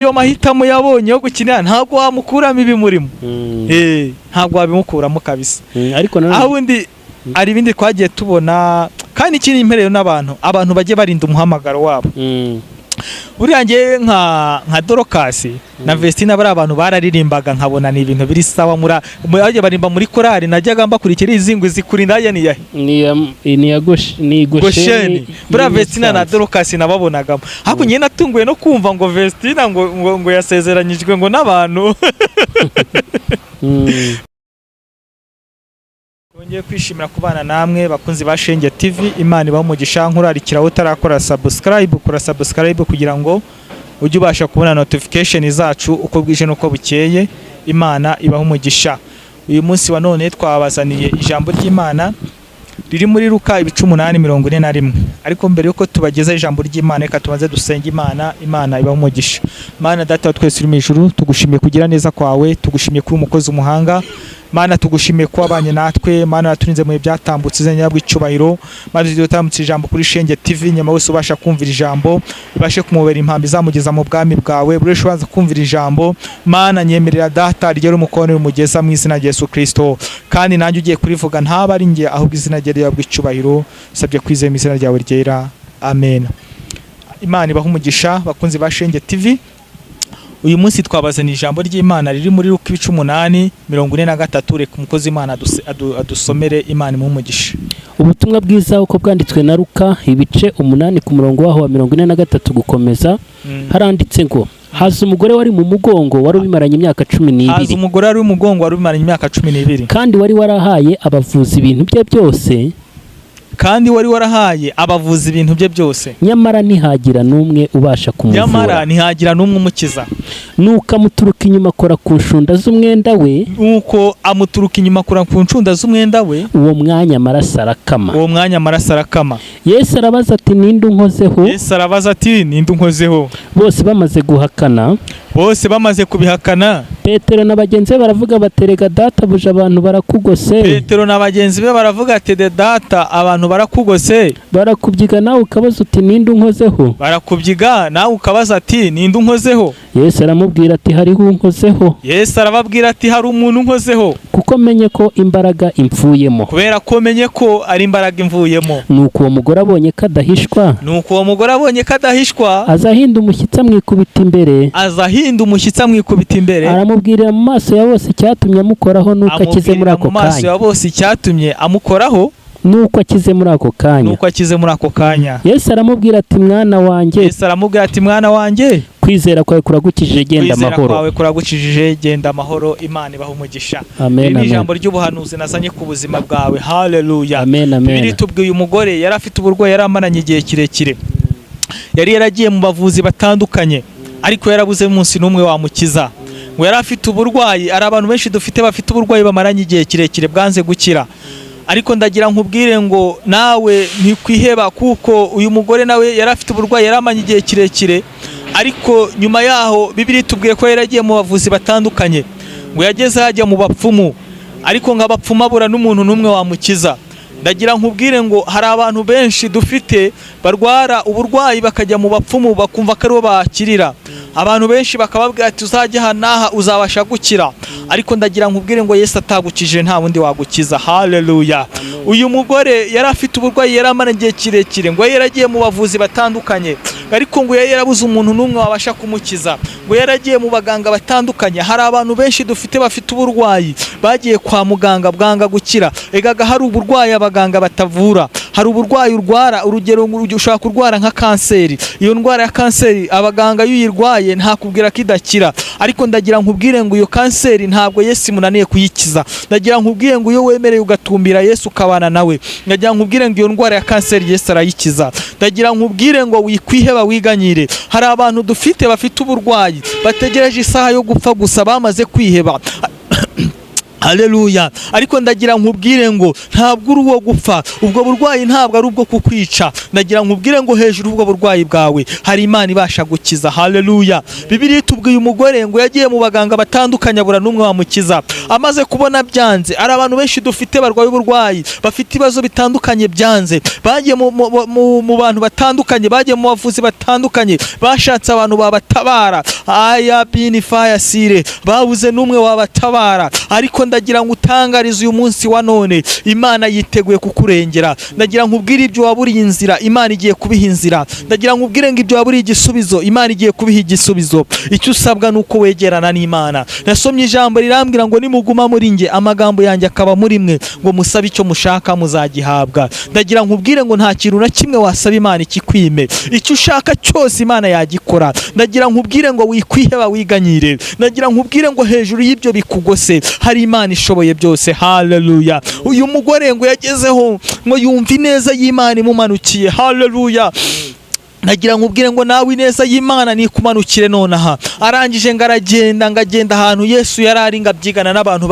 Iyo mahitamo yabonye yo gukinira, ntabwo wamukuramo ibimurimo. Ntabwo wabimukuramo kabisa. Ariko nanone Aho ubundi hari ibindi twagiye tubona. Kandi ikindi impereyo n'abantu, abantu bajye barinda umuhamagaro wabo. Buriya ngewe nka Dorcas na Vestina, bari abantu bararirimbaga nkabona ni ibintu biri sawa. Muri bajya barimba muri korali, najyaga mbakurikira. Izi ngo zikurinda hajya ni iyahe? Ni iya ni Gosheni. Gosheni. Buriya Vestina na Dorcas nababonagamo. Ariko njyewe natunguwe no kumva ngo Vestina ngo yasezeranyijwe ngo n'abantu. Twongeye kwishimira kubana namwe, bakunzi ba Shenge TV. Imana ibahe umugisha. Nkurarikira aho utarakora subscribe, kora subscribe kugira ngo ujye ubasha kubona notification zacu uko bwije n'uko bukeye. Imana ibahe umugisha. Uyu munsi wa none twabazaniye ijambo ry'Imana riri muri Luka ibice 8 41. Ariko mbere yuko tubageza ijambo ry'Imana, reka tubanze dusenge Imana. Imana ibahe umugisha. Mana Data wa twese uri mu ijuru, tugushimiye kugira neza kwawe, tugushimiye kuri umukozi umuhanga. Mana, tugushimiye ko wabanye natwe. Mana, waturinze mu bihe byatambutse, izina ryawe icyubahiro. Mana, tutambutse ijambo kuri Shenge TV, nyuma wese ubasha kumvira ijambo ibashe kumubera impambi izamugeza mu bwami bwawe. Buri wese ubanza kumvira ijambo, Mana, nyemerera Data rigere umukono rumugeza mu izina rya Yesu Kristo. Kandi nanjye ugiye kurivuga ntaba ari njye, ahubwo izina rye rihabwe icyubahiro. Sabye kwizera mu izina ryawe ryera, amen. Imana ibahe umugisha, bakunzi ba Shenge TV. Uyu munsi twabazaniye ijambo ry'Imana riri muri Luka ibice 8 43. Reka umukozi w'Imana adusomere. Imana imuhe umugisha. Ubutumwa bwiza uko bwanditswe na Luka, ibice 8, ku murongo waho wa 43 gukomeza, haranditse ngo: "Haza umugore wari mu mugongo, wari ubimaranye imyaka cumi Haza n'ibiri umugore wari umugongo, wari ubimaranye imyaka 12, kandi wari warahaye abavuzi ibintu bye byose, kandi wari warahaye abavuzi ibintu bye byose, nyamara ntihagira n'umwe ubasha nyamara kumuvura. ntihagira n'umwe umukiza. Nuko amuturuka inyuma, akora ku nshunda z'umwenda we. Nuko amuturuka inyuma, akora ku ncunda z'umwenda we. Uwo mwanya amaraso arakama. Uwo mwanya amaraso arakama. Yesu arabaza ati: 'Ninde unkozeho?' Yesu arabaza ati: 'Ninde unkozeho?' Bose bamaze guhakana, Bose bamaze kubihakana, Petero na bagenzi be baravuga bati: 'Rega databuja, abantu barakugose.' Petero na bagenzi be baravuga ati: 'De data, abantu barakugose.' Barakubyiga, nawe ukabaza uti: 'Ninde unkozeho?' Barakubyiga, nawe ukabaza ati: 'Ninde unkozeho?' Yesu aramubwira ati: 'Hariho unkozeho, Yesu arababwira ati: 'Hari umuntu unkozeho, kuko menye ko imbaraga imvuyemo.' kubera ko menye ko ari imbaraga imvuyemo.' Nuko uwo mugore abonye ko adahishwa, Nuko uwo mugore abonye ko adahishwa, aza ahinda umushyitsi, amwikubita imbere, aza ahinda umushyitsi, amwikubita imbere, aramubwirira mu maso ya bose icyatumye amukoraho n'uko akize muri amubwirira ako mu maso kanya. ya bose icyatumye amukoraho N'uko akize muri ako kanya. nuko akize muri ako kanya. Yesu aramubwira ati: 'Mwana wanjye, Yesu aramubwira ati: 'Mwana wanjye, kwizera kwawe kuragukijije, genda kwizera amahoro.' kwawe kuragukijije, genda amahoro.' Imana ibaha umugisha. Amen. Iri ni Amen. ijambo ry'ubuhanuzi nazanye ku buzima bwawe. Haleluya. Amen, amen. Bibiliya itubwiye umugore yari afite uburwayi yari amaranye igihe kirekire. Yari yaragiye mu bavuzi batandukanye, ariko yarabuze umunsi n'umwe wamukiza. Ngo yari afite uburwayi. Hari abantu benshi dufite bafite uburwayi bamaranye igihe kirekire bwanze gukira. Ariko ndagira nkubwire ngo nawe ntikwiheba, kuko uyu mugore nawe yari afite uburwayi yari amanye igihe kirekire. Ariko nyuma yaho Bibiliya itubwiye ko yari yagiye mu bavuzi batandukanye. Ngo yageze hajya mu bapfumu, ariko ngo abapfumu abura n'umuntu n'umwe wamukiza. Ndagira nkubwire ngo hari abantu benshi dufite barwara uburwayi, bakajya mu bapfumu, bakumva ko aribo bakirira. Abantu benshi bakababwira ati: 'Uzajya aha n'aha uzabasha gukira.' Ariko ndagira nkubwire ngo Yesu atagukije nta wundi wagukiza. Haleluya. Uyu mugore yari afite uburwayi yari amara igihe kirekire. Ngo yari yaragiye mu bavuzi batandukanye, ariko ngo yari yarabuze umuntu n'umwe wabasha kumukiza. Ngo yaragiye mu baganga batandukanye. Hari abantu benshi dufite bafite uburwayi, bagiye kwa muganga bwanga gukira. Egaga hari uburwayi abaganga batavura. Hari uburwayi urwara, urugero ushobora kurwara nka kanseri. Iyo ndwara ya kanseri, abaganga iyo uyirwaye ntakubwira ko idakira. Ariko ndagira nkubwire ngo iyo kanseri ntabwo Yesu imunaniye kuyikiza. Ndagira nkubwire ngo iyo wemereye ugatumbira Yesu, ukabana nawe, ndagira nkubwire ngo iyo ndwara ya kanseri Yesu arayikiza. Ndagira nkubwire ngo wikwiheba, wiganyire. Hari abantu dufite bafite uburwayi, bategereje isaha yo gupfa gusa, bamaze kwiheba. Haleluya. Ariko ndagira nkubwire ngo ntabwo uri uwo gupfa. Ubwo burwayi ntabwo ari ubwo kukwica. Ndagira nkubwire ngo hejuru y'ubwo burwayi bwawe hari Imana ibasha gukiza. Haleluya. Bibiliya itubwiye Ubwo uyu mugore ngo yagiye mu baganga batandukanye, abura n'umwe wamukiza. Amaze kubona byanze, hari abantu benshi dufite barwaye uburwayi, bafite ibibazo bitandukanye, byanze, bagiye mu bantu batandukanye, bagiye mu bavuzi batandukanye, bashatse abantu babatabara, aya bini faya sire, babuze n'umwe wabatabara. Ariko ndagira ngo utangarize uyu munsi wa none, Imana yiteguye kukurengera. Ndagira ngo ubwire ibyo waburiye inzira, Imana igiye kubiha inzira. Ndagira ngo ubwire ngo ibyo waburiye igisubizo, Imana igiye kubiha igisubizo. Icyo usabwa ni uko wegerana n'Imana. Nasomye ijambo rirambwira ngo nimuguma muri njye, amagambo yanjye akaba muri mwe, ngo musabe icyo mushaka muzagihabwa. Ndagira ngo ubwire ngo nta kintu na kimwe wasaba Imana ikikwime. Icyo ushaka cyose Imana yagikora. Ndagira ngo ubwire ngo wikwiheba, wiganyire. Ndagira ngo ubwire ngo hejuru y'ibyo bikugose hari Imana ishoboye byose. Haleluya! Uyu mugore ngo yagezeho ngo yumva ineza y'Imana imumanukiye. Haleluya! Nagira ngo ubwire ngo nawe ineza y'Imana nikumanukire nonaha. Arangije ngo aragenda, ngo agenda ahantu Yesu yari ari, ngo abyigana n'abantu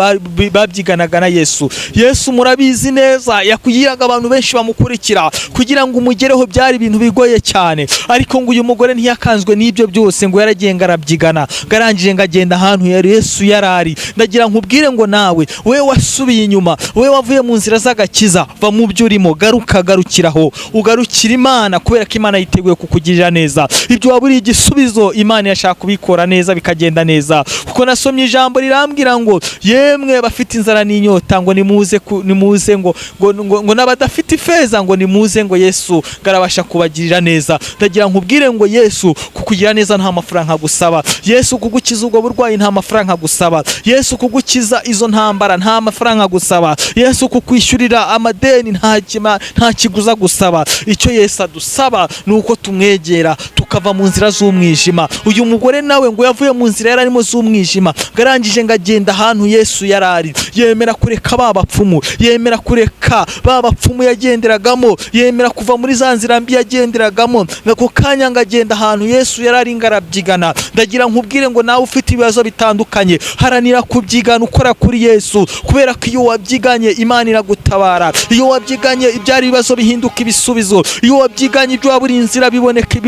babyiganaga na Yesu. Yesu murabizi neza yakugiraga abantu benshi bamukurikira, kugira ngo umugereho byari ibintu bigoye cyane. Ariko ngo uyu mugore ntiyakanzwe n'ibyo byose, ngo yaragiye ngo arabyigana, ngo arangije ngo agenda ahantu yari Yesu yari ari. Ndagira ngo ubwire ngo nawe we wasubiye inyuma, we wavuye mu nzira z'agakiza, va mu byo urimo, garuka, garukiraho, ugarukira Imana, kubera ko Imana yiteguye kukugirira neza. Ibyo waburiye igisubizo, Imana yashaka kubikora neza bikagenda neza, kuko nasomye ijambo rirambwira ngo yemwe bafite inzara n'inyota, ngo nimuze, nimuze, ngo n'abadafite ifeza, ngo nimuze, ngo Yesu arabasha kubagirira neza. Ndagira nkubwire ngo Yesu kukugira neza nta mafaranga agusaba. Yesu kugukiza ubwo burwayi nta mafaranga agusaba. Yesu kugukiza izo ntambara nta mafaranga agusaba. Yesu kukwishyurira amadeni nta kiguzi agusaba. Icyo Yesu adusaba ni uko tumwegera, tukava mu nzira z'umwijima. Uyu mugore nawe ngo yavuye mu nzira yari arimo z'umwijima, ngo arangije ngo agenda ahantu Yesu yari ari, yemera kureka ba bapfumu, yemera kureka ba bapfumu yagenderagamo, yemera kuva muri za nzira mbi yagenderagamo. Ngo ako kanya ngo agenda ahantu Yesu yari ari, ngo arabyigana. Ndagira nkubwire ngo nawe ufite ibibazo bitandukanye, haranira kubyigana ukora kuri Yesu, kubera ko iyo wabyiganye Imana iragutabara. Iyo wabyiganye ibyari ibibazo bihinduka ibisubizo. Iyo wabyiganye ibyo waburiye inzira biboneka,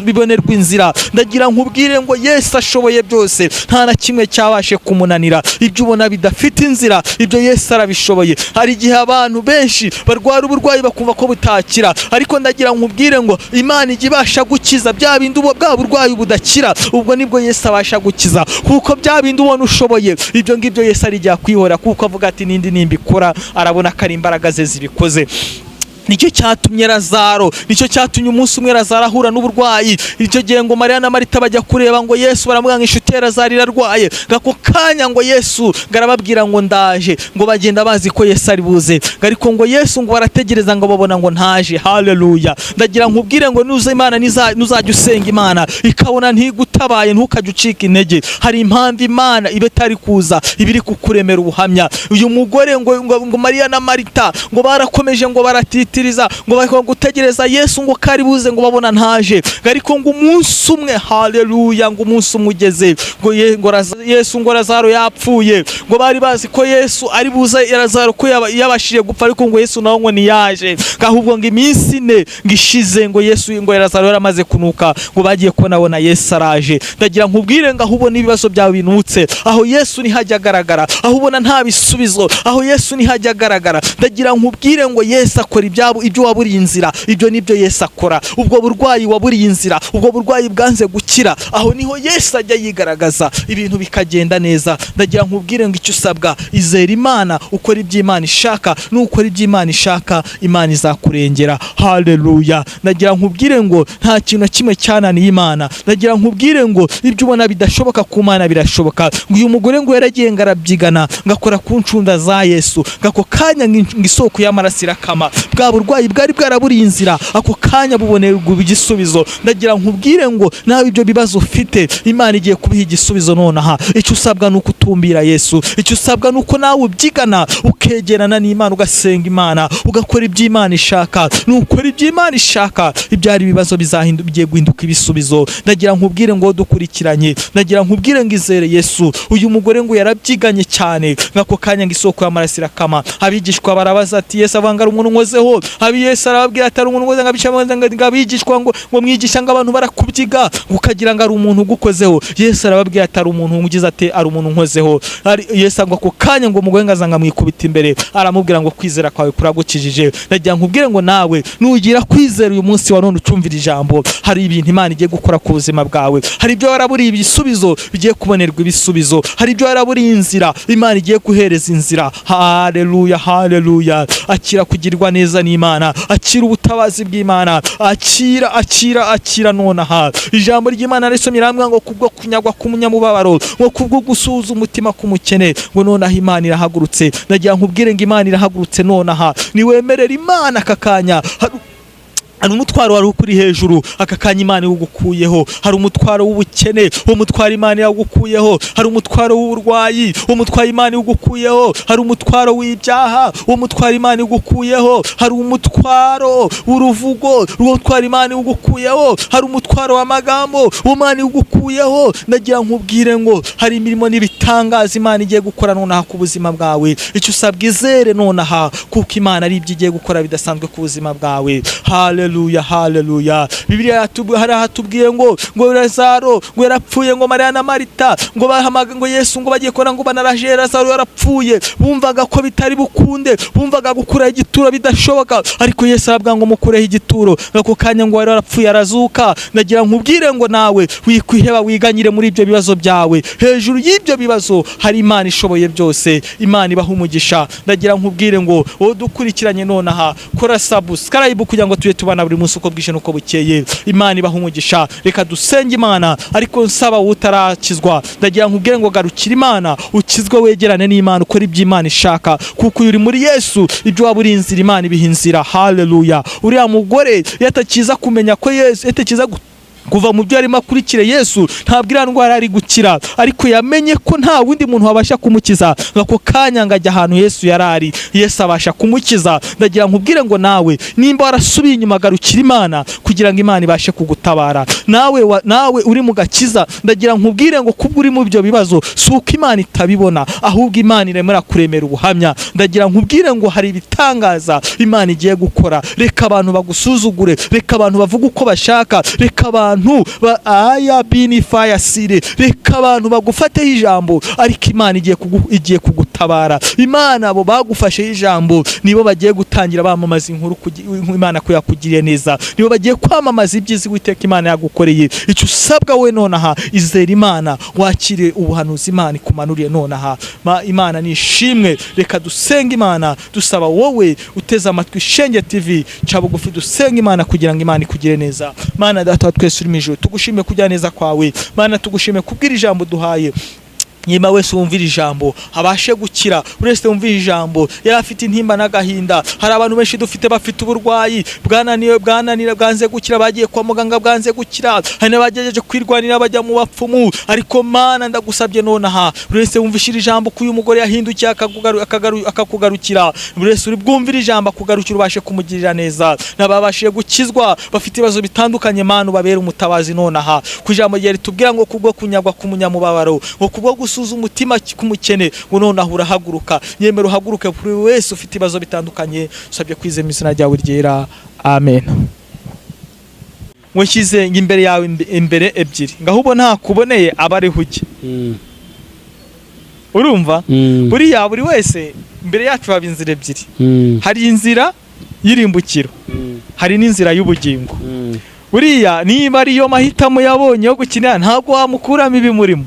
bibonerwa inzira. Ndagira nkubwire ngo Yesu ashoboye byose, nta na kimwe cyabashe kumunanira. Ibyo ubona bidafite inzira, ibyo Yesu arabishoboye. Hari igihe abantu benshi barwara uburwayi bakumva ko butakira, ariko ndagira nkubwire ngo Imana ijya ibasha gukiza bya bindi bwa burwayi budakira, ubwo nibwo Yesu abasha gukiza, kuko bya bindi ubona ushoboye, ibyo ngibyo Yesu ari igihe akwihora, kuko avuga ati n'indi nimbikora arabona ko ari imbaraga ze zibikoze. Nicyo cyatumye Lazaro, nicyo cyatumye umunsi umwe Lazaro ahura n'uburwayi. Icyo gihe ngo Mariya na Marita bajya kureba ngo Yesu, baramubwira ngo inshuti ya Lazaro irarwaye. Ngo ako kanya ngo Yesu ngo arababwira ngo ndaje, ngo bagenda bazi ko Yesu ari buze, ngo ariko ngo Yesu ngo barategereza ngo babona ngo ntaje. Haleluya! Ndagira nkubwire ngo nuza Imana nuzajya usenga Imana ikabona ntigutabaye, ntukajye ucika intege. Hari impamvu Imana iba itari kuza, iba iri kukuremera ubuhamya. Uyu mugore ngo Mariya na Marita ngo barakomeje, ngo baratitiriza, ngo bari gutegereza Yesu ngo kari buze, ngo babona ntaje. Ngo ariko ngo umunsi umwe, haleluya, ngo umunsi umwe ugeze, ngo Yesu ngo Lazaro yapfuye. Ngo bari bazi ko Yesu ari buze, Lazaro ko yabashije gupfa, ariko ngo Yesu nawe ngo ntiyaje. Ngo ahubwo ngo iminsi 4 ngo ishize, ngo Yesu ngo Lazaro yaramaze kunuka, ngo bagiye kubona bona Yesu araje. Ndagira nkubwire ngo aho ubona ibibazo byawe binutse, aho Yesu ntihajya agaragara. Aho ubona nta bisubizo, aho Yesu ntihajya agaragara. Ndagira nkubwire ngo Yesu akora ibyo waburiye inzira, ibyo nibyo Yesu akora. Ubwo burwayi waburiye inzira, ubwo burwayi bwanze gukira, aho niho Yesu ajya yigaragaza, ibintu bikagenda neza. Ndagira nkubwire ngo icyo usabwa, izera Imana, ukora ibyo Imana ishaka. Nukora ibyo Imana ishaka, Imana izakurengera. Haleluya! Ndagira nkubwire ngo nta kintu na kimwe cyananiye Imana. Ndagira nkubwire ngo ibyo ubona bidashoboka ku Mana birashoboka. Ngo uyu mugore ngo yaragiye ngo arabyigana, ngo akora ku ncunda za Yesu, ngo ako kanya ngo isoko y'amaraso irakama. Bwa burwayi bwari bwaraburiye inzira, ako kanya bubonerwa igisubizo. Ndagira nkubwire ngo nawe ibyo bibazo ufite, Imana igiye kubiha igisubizo nonaha. Icyo usabwa ni uko utumbira Yesu. Icyo usabwa ni uko nawe ubyigana, ukegerana n'Imana, ugasenga Imana, ugakora ibyo Imana ishaka. Nukora ibyo Imana ishaka, ibyari ibibazo bigiye guhinduka ibisubizo. Ndagira nkubwire ngo dukurikiranye, ndagira nkubwire ngo izere Yesu. Uyu mugore ngo yarabyiganye cyane, ngako kanya ngo isoko y'amaraso irakama. Abigishwa barabaza ati Yesu avanga ari umuntu nkozeho. Abi Yesu arababwira ati ari umuntu ngo ngo abigishwa ngo mwigisha ngo abantu barakubyiga ukagira ngo ari umuntu ugukozeho. Yesu arababwira ati ari umuntu ugize ate, ari umuntu nkozeho. Yesu ngo ako kanya ngo umugore ngo azanga amwikubita imbere, aramubwira ngo kwizera kwawe kuragukijije. Ndagira nkubwire ngo nawe nugira kwizera uyu munsi wa none ucumvira ijambo, hari ibintu Imana igiye gukora ku buzima bwawe, hari ibyo waraburiye ibisubizo bigiye kubonerwa ibisubizo, hari ibyo waraburiye inzira Imana igiye guhereza inzira. Haleluya, haleluya. Akira kugirwa neza n'Imana, akira ubutabazi bw'Imana, akira, akira, akira nonaha. Ijambo ry'Imana risomye riramubwira ngo kubwo kunyagwa k'umunyamubabaro, ngo kubwo gusuhuza umutima k'umukene, ngo nonaha Imana irahagurutse. Ndagira nkubwire ngo Imana irahagurutse nonaha, niwemerera Imana aka kanya. Hari umutwaro wari ukuri hejuru, aka kanya Imana iwugukuyeho. Hari umutwaro w'ubukene, uwo mutwaro Imana yawugukuyeho. Hari umutwaro w'uburwayi, uwo mutwaro Imana iwugukuyeho. Hari umutwaro w'ibyaha, uwo mutwaro Imana iwugukuyeho. Hari umutwaro w'uruvugo, uwo mutwaro Imana iwugukuyeho. Hari umutwaro w'amagambo, uwo Imana iwugukuyeho. Ndagira nkubwire ngo hari imirimo n'ibitangaza Imana igiye gukora nonaha ku buzima bwawe. Icyo usabwa, izere nonaha, kuko Imana ari ibyo igiye gukora bidasanzwe ku buzima bwawe. Haleluya, haleluya. Bibiliya hari ahatubwiye ngo Lazaro ngo yarapfuye, ngo Mariya na Marita ngo bahamaga ngo Yesu ngo bagiye kubona ngo banaraje Lazaro yarapfuye. Bumvaga ko bitari bukunde, bumvaga gukuraho igituro bidashoboka, ariko Yesu arabwira ngo mukureho igituro. Ako kanya ngo wari warapfuye arazuka. Ndagira nkubwire ngo nawe wikwiheba, wiganyire muri ibyo bibazo byawe. Hejuru y'ibyo bibazo hari Imana ishoboye byose. Imana ibaha umugisha. Ndagira nkubwire ngo wowe dukurikiranye nonaha, kora subscribe kugira ngo tujye tubana buri munsi uko bwije n'uko bukeye. Imana ibaha umugisha. Reka dusenge Imana, ariko nsaba wowe utarakizwa, ndagira nkubwire ngo garukira Imana, ukizwe, wegerane n'Imana, ukore ibyo Imana ishaka, kuko uyu uri muri Yesu ibyo waba uri inzira Imana ibiha inzira. Haleluya. Uriya mugore yatakiza kumenya ko Yesu yatakiza kuva mu byo arimo akurikire Yesu, ntabwo iriya ndwara ari gukira, ariko yamenye ko nta wundi muntu wabasha kumukiza. Ako kanya ngo ajya ahantu Yesu yari ari, Yesu abasha kumukiza. Ndagira nkubwire ngo nawe nimba warasubiye inyuma, garukira Imana kugira ngo Imana ibashe kugutabara. Nawe uri mu gakiza, ndagira nkubwire ngo kubwo uri mu byo bibazo si uko Imana itabibona, ahubwo Imana iremera kuremera ubuhamya. Ndagira nkubwire ngo hari ibitangaza Imana igiye gukora. Reka abantu bagusuzugure, reka abantu bavuge uko bashaka, reka abantu aya bini fire sire, reka abantu bagufateho ijambo, ariko Imana igiye kugutabara. Imana abo bagufasheho ijambo nibo bagiye gutangira bamamaza inkuru Imana ko yakugiriye neza, nibo bagiye kwamamaza ibyiza Uwiteka Imana yagukoreye. Icyo usabwa we nonaha, izera Imana, wakire ubuhanuzi Imana ikumanuriye nonaha. Imana nishimwe. Reka dusenge Imana, dusaba wowe uteze amatwi Shenge TV, ca bugufi dusenge Imana kugira ngo Imana ikugire neza. Mana Data wa twese uri mu ijuru, tugushime kujya neza kwawe. Mana tugushime kubwira ijambo duhaye. Nyuma wese wumvira ijambo abashe gukira, buri wese wumvira ijambo yari afite intimba n'agahinda. Hari abantu benshi dufite bafite uburwayi bwananiwe, bwananira, bwanze gukira, bagiye kwa muganga bwanze gukira, hari n'abagerageje kwirwanira bajya mu bapfumu, ariko Mana ndagusabye nonaha, buri wese wumvishira ijambo ko uyu mugore yahindukiye akakugarukira, buri wese uri bwumvira ijambo akugarukira, ubashe kumugirira neza. N'ababashije gukizwa bafite ibibazo bitandukanye, Mana ubabere umutabazi nonaha. Ku ijambo rye ritubwira ngo kubwo kunyagwa k'umunyamubabaro, ngo kubwo gusuza umutima k'umukene, ngo nonaha urahaguruka. Nyemera uhaguruke buri wese ufite ibibazo bitandukanye, usabye kwizera izina ryawe ryera, amen. Ngo nshyize imbere yawe imbere ebyiri, ngaho ubona hakuboneye aba ariho ujya. Urumva buriya buri wese imbere yacu haba inzira ebyiri. Hari inzira y'irimbukiro, hari n'inzira y'ubugingo. Buriya niba ariyo mahitamo yabonye yo gukinira, ntabwo wamukuramo ibimurimo.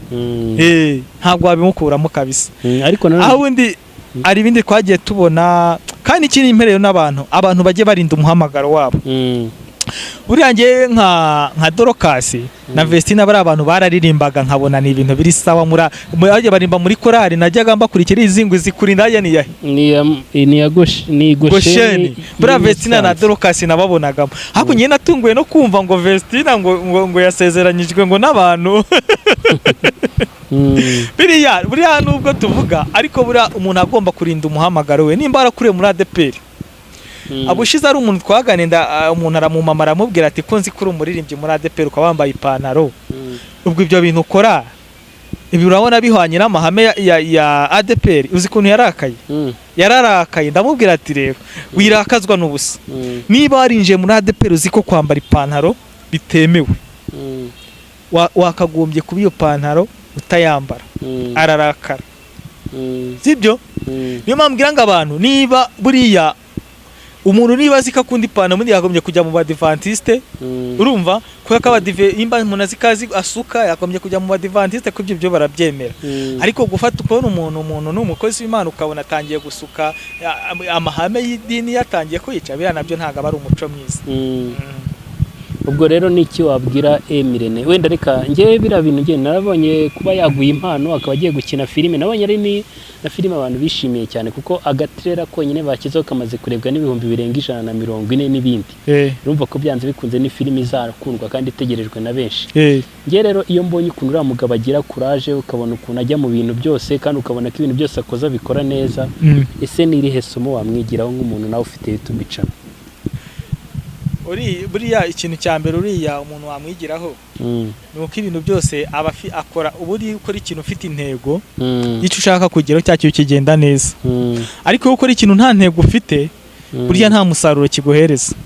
Ntabwo wabimukuramo kabisa. Ariko nanone aho ubundi hari ibindi twagiye tubona, kandi ikindi impereyo n'abantu, abantu bajye barinda umuhamagaro wabo. Buriya ngewe nka Dorokasi na Vestina, bari abantu bararirimbaga nkabona ni ibintu biri sawa, bajya barimba muri korali, najyaga mbakurikira. Izi ngwi zikurinda hajya ni iyahe? Ni ya ni Gosheni. Gosheni. Buriya Vestina na Dorokasi nababonagamo, ariko njye natunguwe no kumva ngo Vestina ngo yasezeranyijwe ngo n'abantu. Biriya buriya nubwo tuvuga, ariko buriya umuntu agomba kurinda umuhamagaro we. Nimba warakuriye muri ADEPR, abushize ari umuntu twaganira, umuntu aramumamara aramubwira ati ko nzi ko uri umuririmbyi muri ADEPR ukaba wambaye ipantaro, ubwo ibyo bintu ukora Ibi urabona bihwanye n'amahame ya ADEPR? Uzi ukuntu yarakaye? Yararakaye. Ndamubwira ati: "Rero wirakazwa n'ubusa. Niba warinjiye muri ADEPR uzi ko kwambara ipantaro bitemewe, wakagombye kuba iyo pantaro utayambara." Ararakara. Sibyo? Niyo mpamvu ngira ngo abantu, niba buriya umuntu niba azi ko akunda ipantaro, ubundi yagombye kujya mu Badivantiste. Urumva, kubera ko Abadive, nimba umuntu azi ko azi asuka, yagombye kujya mu Badivantiste, kuko ibyo barabyemera. Ariko gufata ukabona umuntu ni umukozi w'Imana, ukabona atangiye gusuka, amahame y'idini yatangiye kuyica, biriya nabyo ntabwo aba ari umuco mwiza. Ubwo rero ni iki wabwira Emirene? Wenda reka njyewe biriya bintu njye narabonye kuba yaguye impano akaba agiye gukina filime, nabonye ari ni na filime abantu bishimiye cyane, kuko agatrailer konyine bashyizeho kamaze kurebwa n'ibihumbi birenga 140 n'ibindi. Urumva ko byanze bikunze ni filime izakundwa kandi itegerejwe na benshi. Njye rero iyo mbonye ukuntu uriya mugabo agira courage, ukabona ukuntu ajya mu bintu byose, kandi ukabona ko ibintu byose akoze abikora neza, ese ni irihe somo wamwigiraho nk'umuntu nawe ufite YouTube channel? Buriya ikintu cya mbere uriya umuntu wamwigiraho ni uko ibintu byose aba akora, uba uri ukora ikintu ufite intego y'icyo ushaka kugeraho, cya kintu kigenda neza. Ariko iyo ukora ikintu nta ntego ufite, burya nta musaruro kiguhereza.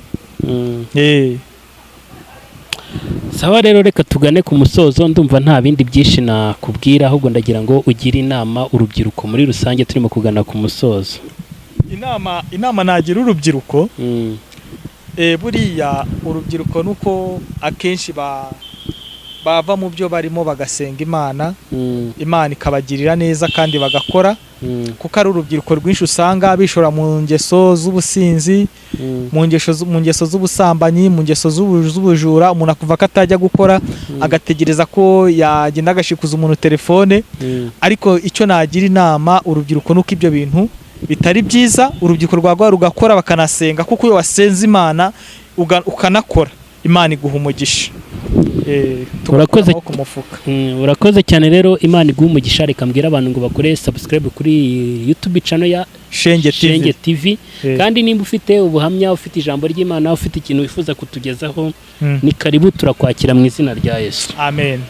Sawa rero, reka tugane ku musozo. Ndumva nta bindi byinshi nakubwira, ahubwo ndagira ngo ugire inama urubyiruko muri rusange, turimo kugana ku musozo. Inama nagira urubyiruko, buriya urubyiruko nuko akenshi bava mu byo barimo bagasenga Imana, Imana ikabagirira neza kandi bagakora, kuko ari urubyiruko rwinshi usanga bishora mu ngeso z'ubusinzi, mu ngeso z'ubusambanyi, mu ngeso z'ubujura. Umuntu akuva ko atajya gukora, agategereza ko yagenda agashikuza umuntu telefone. Ariko icyo nagira inama urubyiruko nuko ibyo bintu bitari byiza. Urubyiruko rwagwa rugakora, bakanasenga, kuko iyo wasenze Imana ukanakora, Imana iguha umugisha. Tugakura Urakoze. amaboko mu mufuka. Urakoze cyane rero, Imana iguhe umugisha. Reka mbwire abantu ngo bakore subscribe kuri YouTube channel ya Shenge TV. Shenge TV. Kandi nimba ufite ubuhamya, ufite ijambo ry'Imana, ufite ikintu wifuza kutugezaho, ni karibu, turakwakira mu izina rya Yesu. Amen.